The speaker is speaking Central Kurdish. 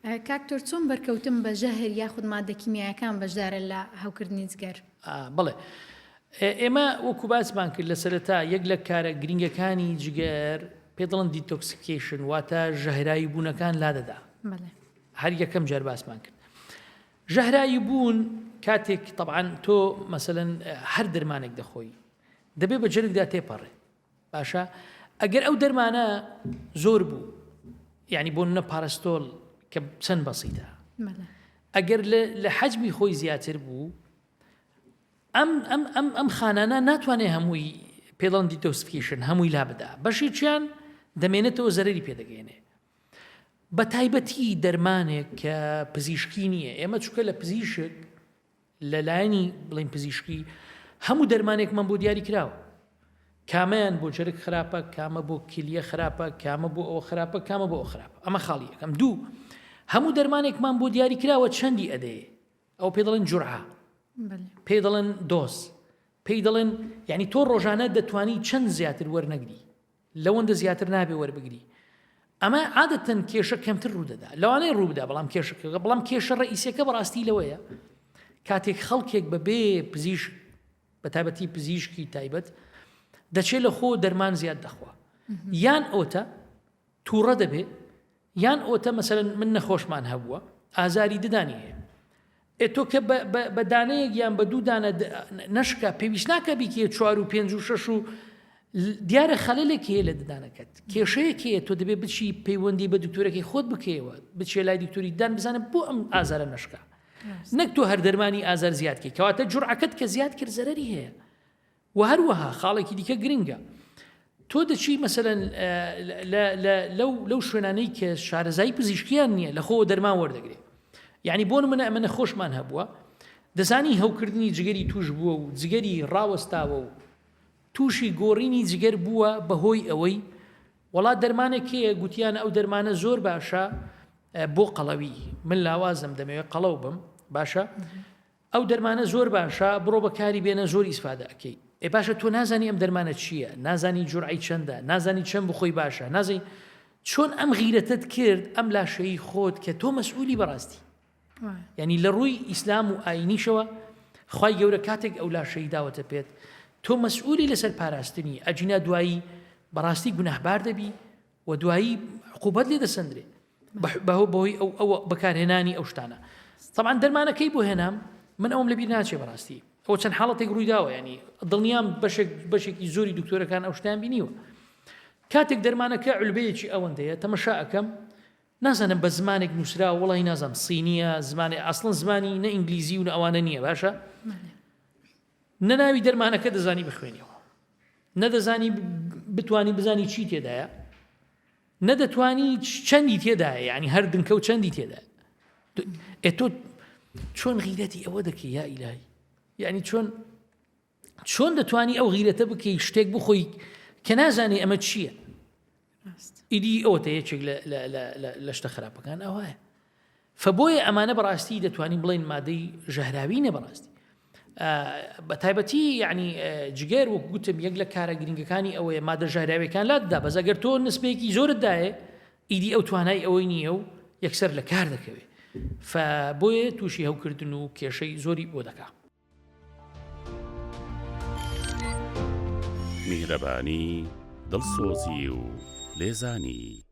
کاک تۆر چۆن بەرکەوتن بە ژەهر یاخود ماددە کیمیایەکان بەشدارە لە هەوکردنی جگەر؟ بەڵێ ئێمە وەکو باسمان کرد لە سەرەتا یەک لە کارە گرنگەکانی جگەر پێ دەڵێن detoxification واتە ژەهراوی بوونەکان لادەدا هەر یەکەم جار باسمان کرد ژەهراوی بوون کاتێک تەبعەن تۆ مەسەلەن هەر دەرمانێک دەخۆی دەبێ بە جەرگدا تێپەڕێ باشە ئەگەر ئەو دەرمانە زۆر بوو یعنی بۆ نە پارستۆل کە چەند بەسیتە ئەگەر لە حەجمی خۆی زیاتر بوو ئەم ئەم ئەم ئەم خانانە ناتوانێت هەمووی پێڵەن detoxification هەمووی لا بدا بەشێکیان دەمێنێتەوە زەرری پێدەگەێنێ بە تایبەتی دەرمانێک کە پزیشکی نییە ئێمە چکە لە پزیشک لە لایەنی بڵین پزیشکی هەموو دەرمانێکمان بۆ دیاری کراوە کامەیان بۆ جەرگ خراپە کامە بۆ کلیە خراپە کامە بۆ ئەوە خراپە کامە بۆ ئەو خراپە ئەمە خاڵی یەکەم دوو هەموو دەرمانێکمان بۆ دیاری کراوە چەندی ئەدەیە ئەو پێ دەڵێن جورعە پێی دەڵێن dose پێی دەڵێن یعنی تۆ ڕۆژانە دەتوانی چەند زیاتر وەرنەگری لەوەندە زیاتر نابێ وەربگری ئەمە عادەتەن کێشە کەمتر ڕوودەدا لەوانەیە ڕووبدا بەڵام کێشەکە بەڵام کێشە ڕئیسەکە بەڕاستی لەوەیە کاتێک خەڵکێک بەبێ پزیشک بە تایبەتی پزیشکی تایبەت دەچێت لە خۆ دەرمان زیاد دەخوا یان ئۆتە تووڕە دەبێ یان ئۆتە مەسەلەن من نەخۆشمان هەبووە ئازاری ددانی هەیە ئێ تۆ کە بە دانەیەک یان بە دوو دانە نەشکا پێویست ناکە بیکێ چوار و پێنج و شەش و دیارە خەلەلێک هەیە لە ددانەکەت کێشەیەک هەیە تۆ دەبێ بچی پەیوەندی بە دکتۆرەکەی خۆت بکەیەوە بچێ لای دکتۆری ددان بزانە بۆ ئەم ئازارە نەشکا نەک تۆ هەر دەرمانی ئازار زیادکەی کەواتە جورعەکەت کە زیاد کرد زەرەری هەیە وە هەروەها خاڵێکی دیکە گرنگە تۆ دەچی مەسەلەن لەو لەو شوێنانەی کە شارەزایی پزیشکیان نییە لە خۆوە دەرمان وەردەگرێ یعنی بۆ نمونە ئەمە نەخۆشمان هەبووە دەزانی هەوکردنی جگەری توش بووە و جگەری ڕاوەستاوە و تووشی گۆڕینی جگەر بووە بەهۆی ئەوەی وەڵا دەرمانێک هەیە گوتیان ئەو دەرمانە زۆر باشە بۆ قەڵەوی من لاوازم دەمەوێت قەڵەو بم باشە ئەو دەرمانە زۆر باشە بڕۆ بەکاری بێنە زۆر ئیسفادە ئەکەی ئێ باشە تۆ نازانی ئەم دەرمانە چییە نازانی جورعەی چەندە نازانی چەند بخۆی باشە نازانی چۆن ئەم غیرەتەت کرد ئەم لاشەی خۆت کە تۆ مەسئولی بەڕاستی یعنی لە ڕووی ئیسلام و ئاینیشەوە خوای گەورە کاتێک ئەو لاشەی داوەتە پێت تۆ مەسئولی لەسەر پاراستنی ئەجینا دوایی بەڕاستی گوناهبار دەبی و دوایی عقوبەت لێ دەسەندرێ بەهۆ بەهۆی ئەو ئەوە بەکارهێنانی ئەو شتانە طبعا دەرمانەکەی بۆ هێنام من ئەوم لەبیر ناچێ بەڕاستی ئەو چەند حاڵەتێک ڕوویداوە ینی دڵنیام بەشێک بەشێکی زۆری دکتۆرەکان ئەو شتیان بینیوە کاتێک دەرمانەکە علبەیەکی ئەوەندەیە تەمەشا ئەەکەم نازانم بە زمانێک نووسرا وڵی نازانم سینیە زمانێ ئەسڵن زمانی نە ئینگلیزی و ئەوانە نییە باشە نە ناوی دەرمانەکە دەزانی بخوێنیەوە نە دەزانی بتانی بزانی چی تێدایە نە دەتوانی چەندی تێدایە یعنی هەر دنکە و چەندی تێدایە ئێ تۆ چۆن غیرەتی ئەوە دەکەی یا ئیلاهی یعنی چۆن چۆن دەتوانی ئەو غیرەتە بکەی شتێک بخۆی کە نازانی ئەمە چییە ئیدی ئەوەتە یەکێک لە شتە خراپەکان ئەوایە فبۆیە ئەمانە بەڕاستی دەتوانین بڵێن مادەی ژەهراوی نە بەڕاستی بە تایبەتی یعنی جگەر وەک گوتم یەک لە کارە گرنگەکانی ئەوەیە مادە ژەهراویەکان لادەدا بەس ئەگەر تۆ نسبەیەکی زۆرت دایێ ئیدی ئەو توانای ئەوەی نییە و یەکسەر لە کار دەکەوێت فبۆیە تووشی هەوکردن و کێشەی زۆری بۆ دەکا. میهرەبانی، دڵسۆزی و لێزانی.